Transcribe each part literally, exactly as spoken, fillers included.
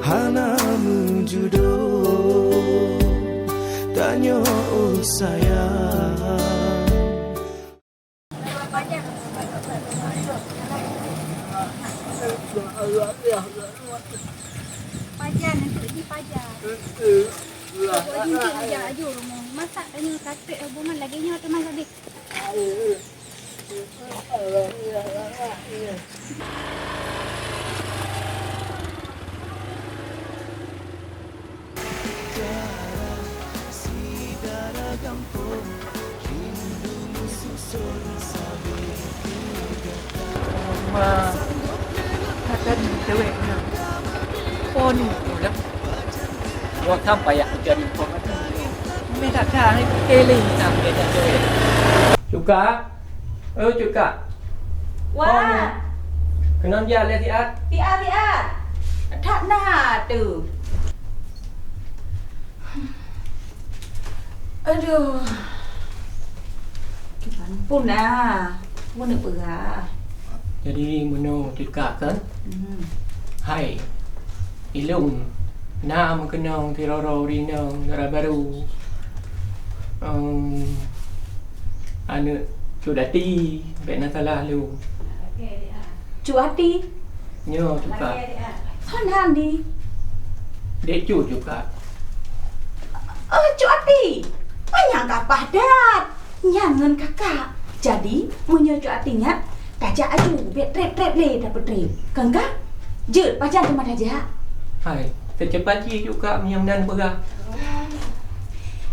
Hana meujudoe, tanyoe oh sayang. Pajan, untuk di pajan. Buat jingkir aja, aju rumoh. Masak tanya katek hubungan lagi nyoe teman tadi. Ma, kata di cewek na. Pon ni pula. Gua kan payah mencari informasi. Meh tak dah ni keliling nak dia cewek. Cuka. Oh, Cuka. Wah. Oh, keunoe jak lé siat. Siat, siat. That na tu. Aduh. Ampun dah. Mana peugah. Jadi, meunoe Cuka kan? Hmm. Hai. Ilong na meukeunong sidroe-droe ureueng inong dara barô. Em, aneuk Cut Ati, bèk na salah lôn. Cut Ati? Nyoe, Cuka. Hana di. Dek Cut, Cuka. Oh, Cut Ati. Manyang kapah that. Nyan ngon kakak. Jadi, meunyoe Cut Ati nyan, tajak aju, bèk trép-trép lé tapeutrép. Kon ka? Jeuet, pajan teuma tajak? Hai, teucepat jih Cuka meunyoe meunan peugah.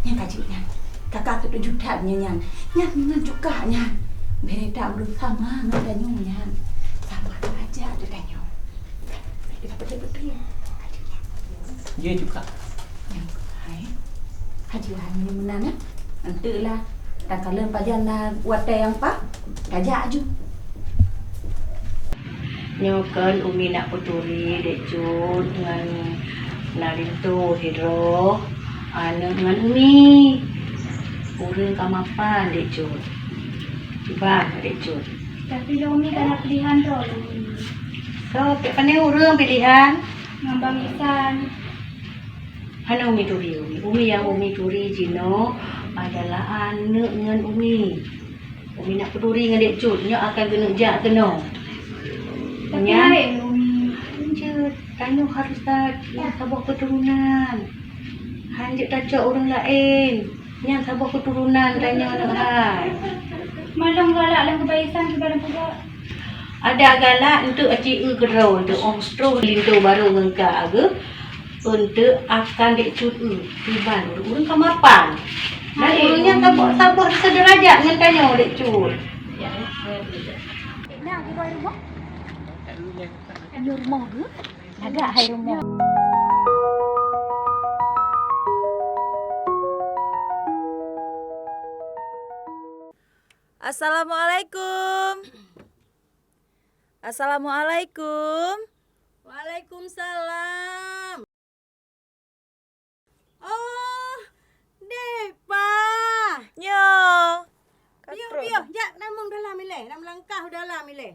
Nyan ka jeuet nyan. Kakak setuju that meunyoe nyan. Nyan ngon Cuka nyan. Bèk that ureueng sama ngon tanyoe nyan. Sama saja di tanyoe. Bèk tapeutrép-trép. Ka jeuet nyan. Jeuet Cuka. Hai. Haji Wahai meunan, eh? Enteuk lah. Takalon pajan na watèe nyang paih, tajak aju. Nyoe kan Umi nak peuturi Dek Cut ngon na linto sidroe, aneuk ngon Umi. Ureueng ka mapan Dek Cut. Cuba Dek Cut. Tapi lôn Umi ka na pilihan droe lôn Umi. Soe, pane ureueng pilihan? Ngon Bang Ihsan. Hana Umi turi, Umi. Umi nyang Umi turi jinoe adalah aneuk ngon Umi. Umi nak peuturi ngon Dek Cut, nyoe akan keuneuk jak keunoe. Tapi nyan laén, Umi. Hanjeuet, tanyoe harus ta-, saboh keuturonan. Hanjeuet tacok ureueng laén. Nyan saboh keuturonan tanyoe nyoe hai. Malom galak lôn keu Bang Ihsan kiban lôn peugah. Adak galak enteuk aci eu keudroe enteuk, oh, troh linto barô ngon ka ageuh. Enteuk akan Dek Cut eu, kiban ureueng ka mapan. Dan ureueng nyan saboh-saboh seudeurajat ngon tanyoe Dek Cut. Nah, di luar rumah. Di luar rumah ke? Lagak hai rumoh. Assalamualaikum. Assalamualaikum. Waalaikumsalam. Oh, Dek Pa. Nyoe. Piôh, piôh, jak tamong dalam ilèe, na meulangkah u dalam ilèe.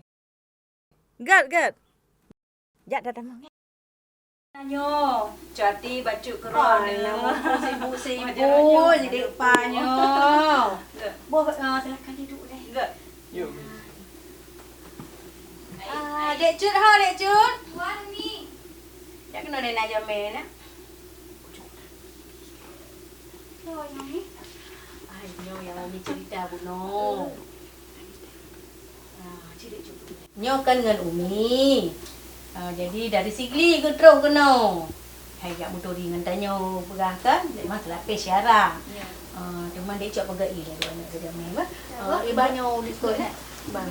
Gèt, gèt. Jak that tamong. Nyoe, Cut Ati bacut keudroe. Alah, sibuk-sibuk, Dek Pa nyoe. Boh, eh, silakan duduk deh. Yuk. Ah, Dek Cut ho, Dek Cut. Wan, Mi. Jak keunoe deh na jamèe na. Oh, nyang ni. Ah, nyoe nyang Umi cerita bunoe. Ah, cit, cit. Nyoe kan ngon Umi. Ah, jadi dari Sigli geutrôh keunoe. Hai jak meuturi ngon tanyoe peugah kan, memang seulapeh syara. Ya. Ah, teuma Dek Cut peugah, "Ih, lalu aneuk geuh jamèe bah." Ya, ah, bah. Iba nyoe likot, eh. Bang.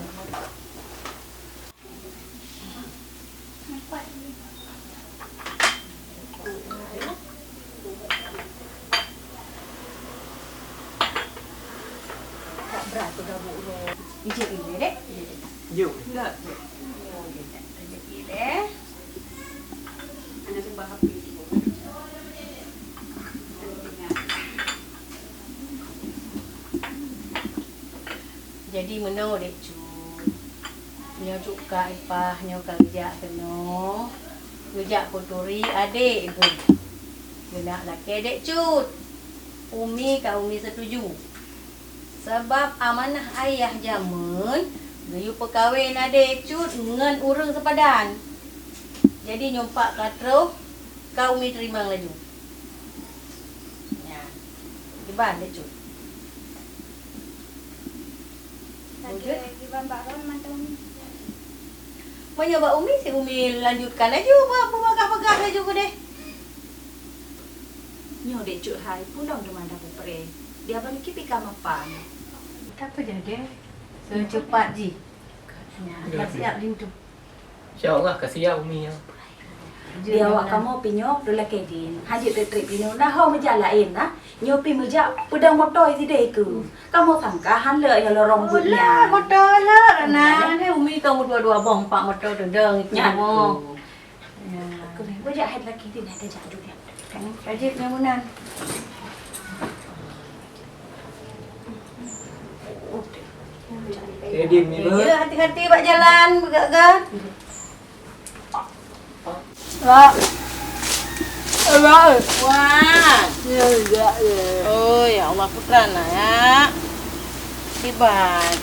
Ijak ilèe, Dek. Jom. Enggak, jom. Ijak ilèe. Aneuk seumbah H P. Jadi meunoe Dek Cut. Nyoe Cut ka i pah nyoe ka geujak keunoe. Geujak kuturi adék geuh. Geunak lakée Dek Cut. Umi ka Umi seutuju. Sabab amanah ayah jameun geuyue peukawen adék Cut ngon ureuëng seupadan. Jadi nyoe pat ka troh ka Umi teurimong laju. Nyan. Kiban Dek Cut. Lagée kiban bak ron mantong. Meunyoe bak Umi, si Umi lanjutkan laju bak peugah-peugah laju keudeh. Nyoe Dek Cut hai, pulom teuma tapeupreh. Di abang Kip ka mapan. Tak apa jadi. Seucepat jih. Nyan, ka siap linto. Insya Allah ka siap Umi nyoe. Di awak kamoe pih nyoe lôn lakée jih. Hanjeuet treb-treb pih nyoe. Na ho meujak laén na. Nyoe pih meujak peudong moto sideh keu. Kamoe sangka han leuek nyang lorong buet nyan. Moto leuek na. Hai Umi ka meudua-dua boh empat moto teudong nyan. Keureuna, beujak hai laki di na tajak duek. Kajik nyang meunan. Eh, Din, ni, Bang. Ya, hati-hati bak jalan, beugak-gak. Wah. Wah. Wah. Ya, ya, ya. Oh, ya Allah, putra nak, ya. Kiban.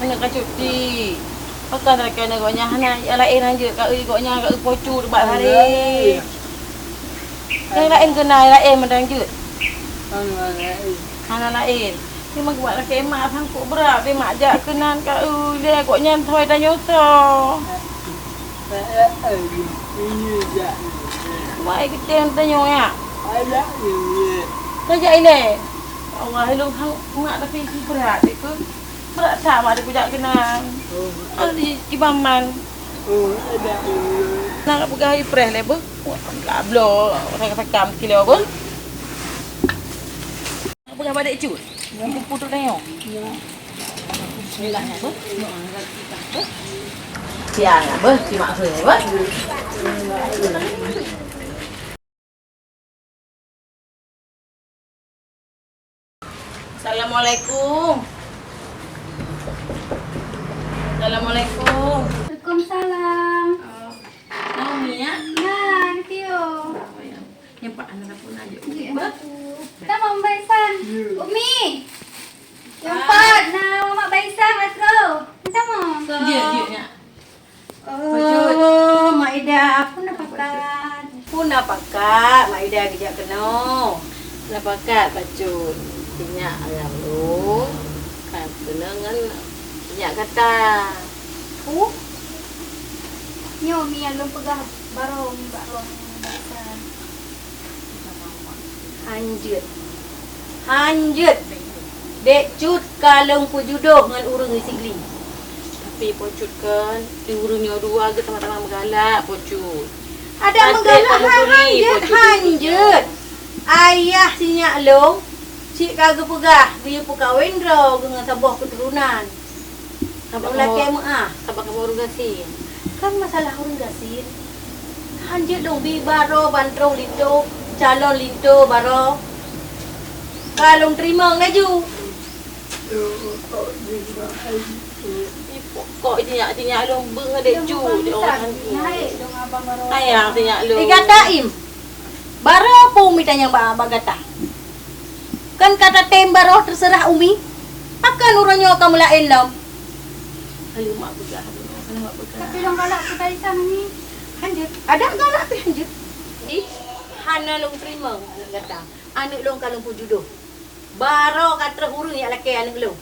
Mana ka cuti? Pakon rakan gobnyan hana nyang laén hanjeuet ka eu gobnyan ka eu pocu bak hari. Nyang laén keunan laén mantong jeuet. Hana laén. Teuma geumat lakée mak sangkot brat, teuma jak keunan ka eu lé gobnyan thoi tanyoe soe. Wai geutem tanyoe nyak. Tajak ilée. Allah, ilôn hang mak tapi si brat ikeu. Brat that mak dikujak keunan. Oh. Ada di Kibaman. Oh, ada. Nak peugah ipreh lé beuh. Lablo, sakam kilo beuh. Nak peugah badek cut. Yang putut nyo. Bismillah ya beuh. Siang ya beuh, simak beuh. Assalamualaikum. Assalamualaikum. Waalaikumsalam. Oh, Naomi ya? Ya, Tio. Oh, ya. Nyampak anak dapur aja. Iya. Tamong Baisan. Umi. Nyampak na Mak Baisan atau. Tamong. Iya, iya, ya. Oh, Mak Ida, peue na pakat? Peue na pakat, Mak Ida geujak keunoe? Na pakat bacut, sinyak ayam lôn, ka keunoe ngon sinyak gata. Huh? Nyoe mi nyang lôn peugah baroe mi bak lôn barusan. Hanjeuet. Hanjeuet. Dek Cut ka lôn peujudoh ngon ureuëng Sigli. Tapi Po Cut kan, di ureuëng nyoe dua geuh sama-sama meugalak, Po Cut. Adak meugalak hanjeuet, hanjeuet. Ayah sinyak lôn, cit ka geupeugah, geuyue peukawen droe geuh ngon saboh keuturonan. Sabab kamoe lakée meu'ah. Sabab kamoe ureuëng gasien. Kan masalah ureuëng gasien. Hanjeuet lôn bi baroe ban troh linto, calon linto baroe. Ka lôn teurimong laju. Ih, pokok sinyak-sinyak lôn beuh dek cu, dek orang tu. Sayang sinyak lôn. Eh, gata im. Baroe peue umi tanyong bak, bak gata? Kan ka tatem baroe teuseurah umi? Pakon uroe nyoe ka meulaén lom? Ayo, mak peugah, ayo, mak peugah. Tapi lôn galak peugah isan umi. Hanjeuet. Adak galak pih hanjeuet. Ih, hana lôn teurimong aneuk gata. Aneuk lôn ka lôn peujudoh. Baroe ka troh ureuëng nyang lakée aneuk lôn.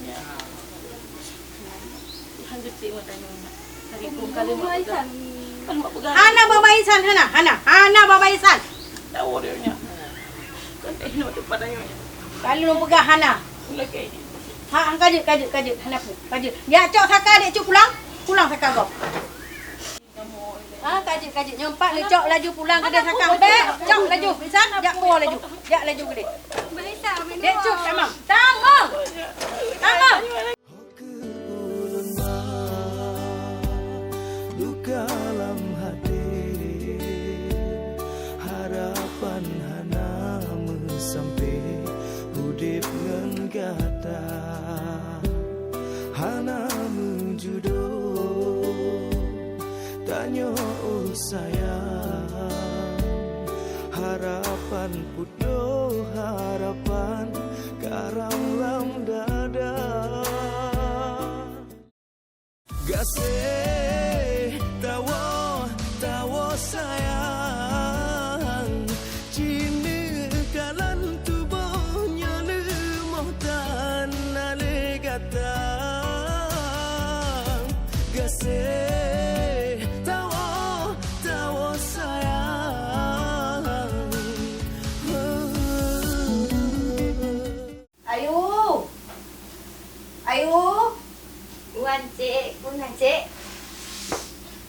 Ya. Tuhan geucek mata nyoe. Hari pun kali mak peugah. Kan mak peugah. Hana baba insan, hana, hana, hana baba insan. Tahu dia nya. Kan eh nak tempat tanya. Kalau lôn peugah hana. Lagi. Ha, kajut, kajut, kajut, hana pun, kajut. Ya, cok saka dek cu pulang. Pulang saka gob. Ha, kajut, kajut. Nyoe empat neucok laju pulang keudeh sakang. Bek, cok laju. Bisan, jak po laju. Jak laju keudeh. Dek cut, tamong. Tamong. Tamong. Luka lam hati, harapan hana meusampe, udeb ngon gata hana meujudoh. Nyoe sayang, harapan putôh, harapan karam lam dada. Gaséh tawoe, tawoe sayang, jineuk kalon tuboh nyoe leumoh tan na lé gata. Gaséh tawoe, tawoe sayang. Ayu! Ayu! Wan, Cek. Peue na, Cek?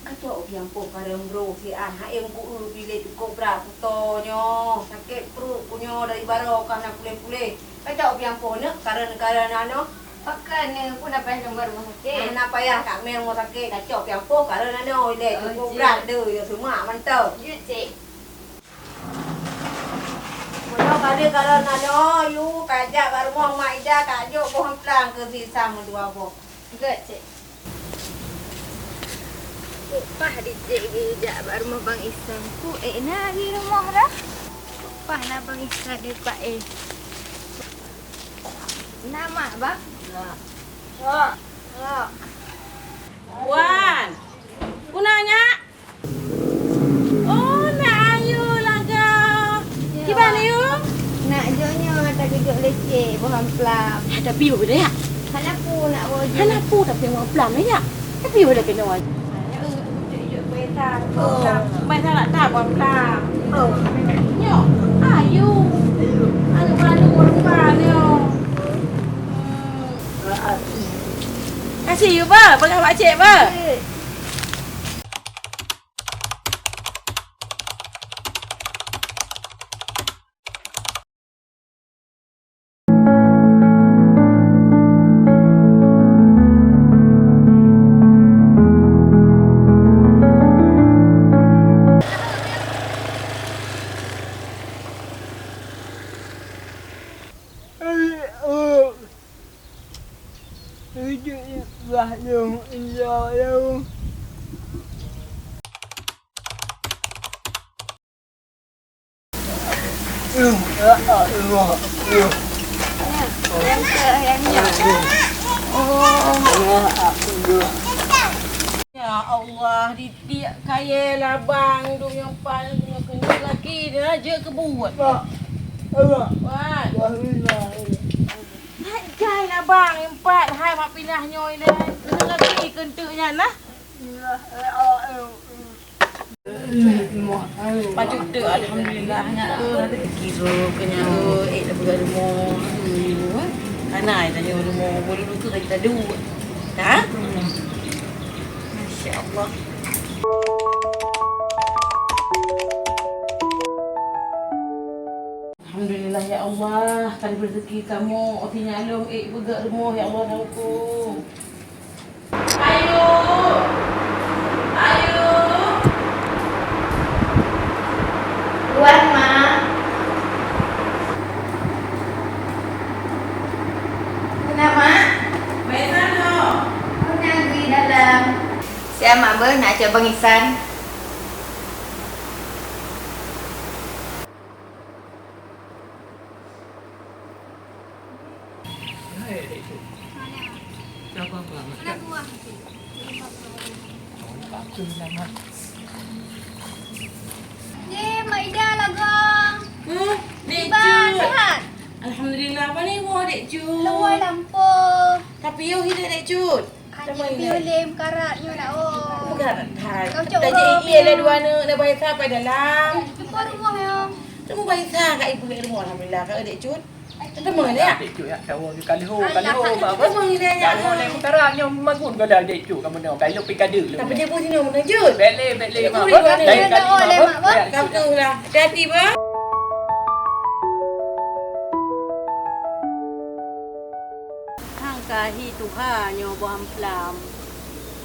Kacok piang poh kareueng bro si an, hai meukueu piléh cukôp brat kuto nyoe. Sakét pruet ku nyoe dari baroe ka hana puléh-puléh. Kacok piang poh neuk kareueng-kareueng nyoe. Pakon, peue na payah lôn bak rumoh sakét? Hana payah ka mé rumoh sakét, kacok piang poh kareueng nyoe. Ilée cukôp brat deuh, ya seumak mantong. Jeuet, Cek. Meunyoe ka lheueh kalon nyoe, yue kajak bak rumoh Mak Ida, kajok boh amplang keu si Sam meudua boh. Göt, Cek. Upah di Cek geujak bak rumoh Bang Isan. Ku ék na di rumoh dah. Upah na Bang Isan di Pak, eh. Na mak, Bang? Na. Wan. Ku na nyak. Oh, nak Ayu laga. Ya. Kiban Ayu? Nak jok nyoe, tageujok lé Cek boh amplang. Ada piôh dah, ya? Hana pu nak woe jih. Hana pu tapi boh amplang, ya? Tapi udah kena wan. Oh. Baik salah tak boh amplang. Oh. Nyoe, Ayu. Aneuk baru ureueng ba nyoe. Hmm. Kasih, Yu, ba. Peugah bak Cek, ba. Nyang keu, nyang nyoe. Oh. Ya Allah, ditiek kayèe labang duek nyoe pan, nyoe keuneuk laki dia jeuet keu buet. Wan. Hai gai labang empat, hai mak pinah nyoe ilèe. Keuneuk laki keu enteuk nyan nah. Pacut teuk, alhamdulillah, nyak tu, nanti kira ke nyak tu, eh, dah peugah rumoh. Kana ai tanyoe rumoh, bolu tu lagi tadu. Ha? Masya Allah. Alhamdulillah, ya Allah, ka dibri rezeki kamoe, oti nyak lôn, eh, peugah rumoh, ya Allah, Tuhanku. Ayu! Ayu! Tuan, Mak. Kenapa, Mak? Baisan ho. Pernah di dalam. Siap, Mak, beuh, nak cok Bang Isan. Hai, Dek Cut. Mana? Siapa, Bang? Mana buah tu? Bagus lah, Mak. Ye, Mak Ida lah, Gong. Huh? Dek Cut. Sihat? Alhamdulillah. Mana buah, Dek Cut? Luar lampung. Tapi yo hidup, Dek Cut. Aneuk piôh lé meukarat nyoe nak, oh. Meukarat that. Kau cok uroe. Tajak ie lé dua aneuk, na Baisa pai dalam. Cuba rumoh nyoe. Cuba Baisa kat ibu lé rumoh, alhamdulillah, kat Dek Cut. Teuma ya? Dek Cut ya, kawo ni kali ho, kali ho, apa? Teuma ni ya. Kawo lé meukarat nyoe magun goda Dek Cut, kamu nyoe, kayu pi kadu lé. Tapi dia pun sini mana Cut? Bele, bele, mak. Dai kali, mak. Kau tu lah. Hati-hati, bah. Han ka hi tuha nyoe boh amplam.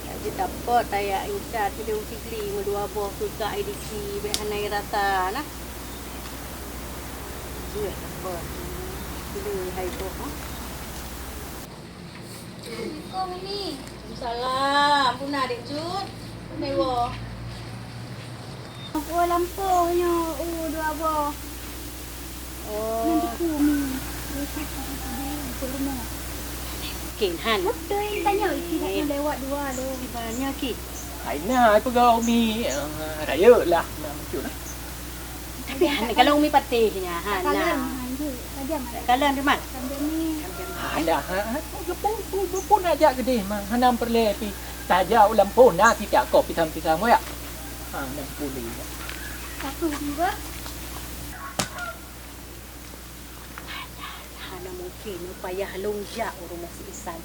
Ka jitapot tajak intat sidong sigli meudua boh keu kak I D C, bèk hana irasa nah. Jeuet tapot. Sidong hai boh, ha? Assalamualaikum, Umi. Waalaikumsalam. Peue na, Dek Cut? Peue na woe? Oh, lampôh nyoe, oh, dua boh. Oh. Nyan teupeu mi. Nyan teupeu mi, teupeu rumoh. Mungkin, han. Beutôi, tanyoe, ikilah lewat dua lôn. Ibaratnya, Ki. Hai na, hai peugah Umi, ah, rayeuk lah, nah, muncul lah. Tapi, han, kalau Umi patéh nya, han, nah. Takalon, han, tu. Takalon, Mat. Hai dah, ha, ha, geupeu, geupeu, geupeu na jak keudeh, ma, hana peureulèe pi. Tajak u lampôh na kita koh pisang-pisang, ya. Ha, na pulih. Satu, dua. Hana mungken payah lôn jak u rumoh si Ihsan.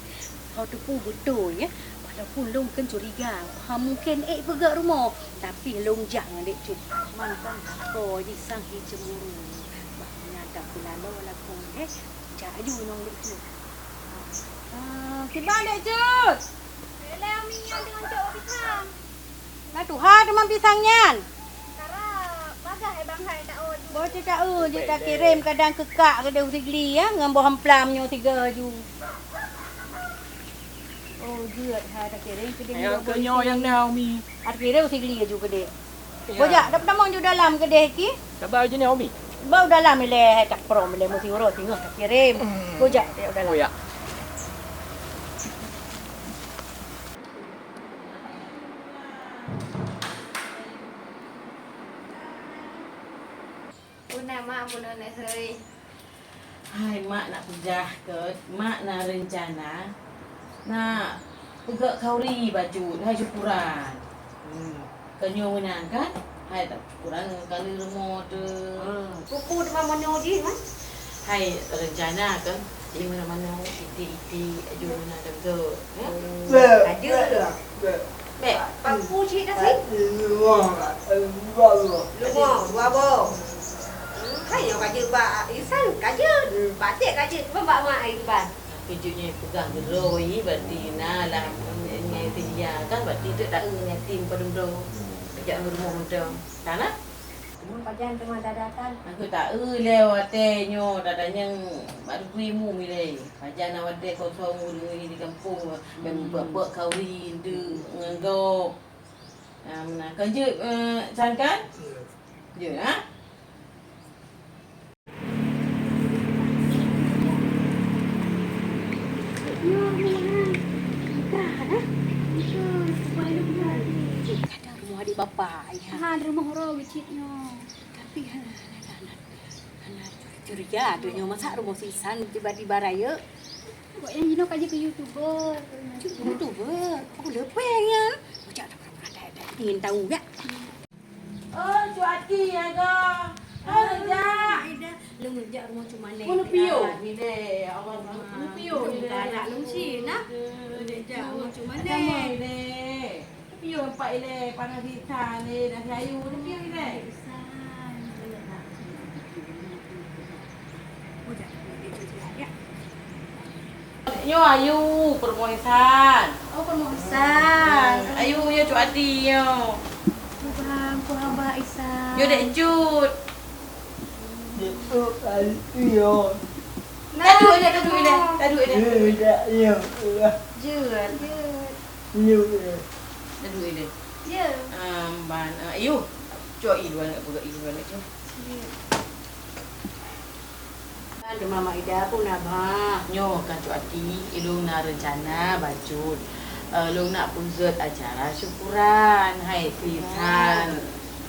Ho teupeu beutôi, ya. Walaupun lôn kan curiga, ha mungken ék peugöt rumoh, tapi lôn jak ngon Dek Cut. Mantong takot jih sang hi cemburu. Bah nyan ka peulalo lakoe, eh. Jak aju ngon Dek Cut. Ah, kiban Dek Cut? Lé Umi nyan deungon cok pisang. Na tuha teuma pisang nyan. Kara bagah, eh, bang hai taeu ju. Boh cit taeu ju takirém kadang keukak keudeh u Sigli, ya, ngon boh amplam nyoe tiga ju. Oh, jeuet hai takirém keudeh. Nyang ngon boh keu nyoe nyang na, Umi. Takirém u Sigli ju keudeh. Ya. Boh jak, dak tamong ju dalam keudeh ki. Sabar ju nyoe, Umi. Bau dalam ilèe hai takprom ilèe meusiuroe singoh takirém. Hmm. Boh jak, ya dalam. Oh, ya. Peue na mak bunoe nyoe, hei? Hai, mak nak peugah keu, mak na reuncana, na peugöt khauri bacut, hai syukuran. Hmm. Keu nyoe meunan kan? Hai, tak syukuran kali rumoh tu. Ah, peue-peue teuma manoe jih, mak? Hai, reuncana kan? Jih meunan manoe, iték-iték, aju meunan teuga, ya? Bèk. Aju. Bèk. Bèk. Paku cit dah, sih. Lima, dua boh. Hmm, hai, nyoe ka jeuet bak Ihsan, ka jeuet. Bak Tek ka jeuet, cuma bak mak Iban. Keujeuet nyoe peugah keudroe, berarti na lah nyan seudia kan, berarti teuk taeu nyan tim padum droe. Kejak rumoh mantong. Kan, ah? Cuma pajan teuma dada kan? Aku taeu lé watèe nyoe dada nyang baru kuimu milé. Pajan na watèe kosong ulu di gampông, bèk beuet-beuet khauri enteuk ngon gob. Nah, meunan. Kon jeuet, eh, San kan? Jeuet, ha? Rumoh adik bapak, ya. Ha, rumoh roh cit nyoe. Tapi hana, hana, hana, hana curiga tu nyoe, masa rumoh si Ihsan tiba-tiba rayeuk. Buet nyang jinoe ka jeuet keu YouTuber. Jeuet keu YouTuber? Oh, leupah nyan. Bocah tak pernah ada, ada ingin tahu, ya? Oh, Cut Ati, ya, ga. Oh, jak. Lôn jak rumoh Cut Maneng. Mana piyo? Ni deh, awak mana piyo ni deh? Galak lôn cit, nah. Lôn jak rumoh Cut Maneng. Ni deh. Piyo empat ilèe, panas Ihsan lé, nasi ayu, piyo ilèe? Nyoe ayu, peurumoh Ihsan. Oh, peurumoh Ihsan. Hmm, ayu, nyoe Cut Ati, nyoe. Bang, peue haba Ihsan? Nyoe Dek Cut. Dek Cut, ayu, nyoe. Taduek ilèe, taduek ilèe, taduek ilèe. Eh, tak, nyoe. Jeuet, jeuet. Nyoe, eh. Aduh, ini. Ya. Em, ban, eh, iyuh. Cok, i dua nak peugah, i dua nak, cok. Ya. Kan, Mama Ida pun abah. Nyoe kan, Cut Ati, ilôn na reuncana bacut. Eh, lôn nak peugöt acara syukuran. Hai, si Ihsan.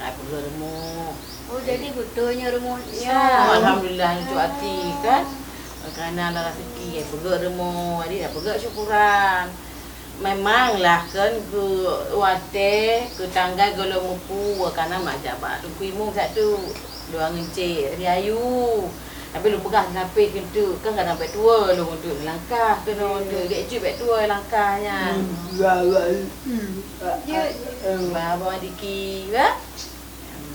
Hai, peugöt rumoh. Oh, jadi beutôi nyoe rumoh nyoe. Alhamdulillah, Cut Ati kan. Karena ada rezeki, eh, peugöt rumoh, jadi dah peugöt syukuran. Memang lah kan keu watèe, keu tanggai gohlom meupue, karena mak jak bak Teungku Imum satu, dua ngeuncék Ri Ayu. Tapi lôn peugah sampai keu enteuk, kan kadang bèk tuwo lôn untuk langkah keunoe untuk gèt jih bèk tuwo langkah nyan. Ba, ba Diki, ba.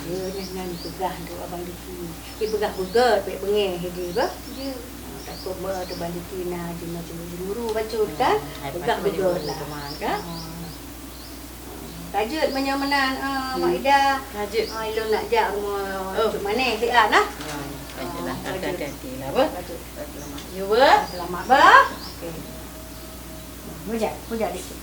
Nyan, nyan peugah untuk Abang Diki. Ipeugah beugöt, bèk beungèh jih, bah. Ya. Ah, takot bah, tu Abang Diki na, cuma cemburu bacut, kan? Peugah beugöt lah. Teman, kan? Ah. Ka jeuet meunyoe meunan, ah, Mak Ida. Ka jeuet. Ah, ilôn nak jak rumoh Cut Maneng siat, nah. Ya, ka jeuet lah. Ah, ka jeuet. Hati-hati lah, bah. Ka jeuet. Selamat. Ya, bah. Selamat, bah. Okey. Bujak, bujak dikit.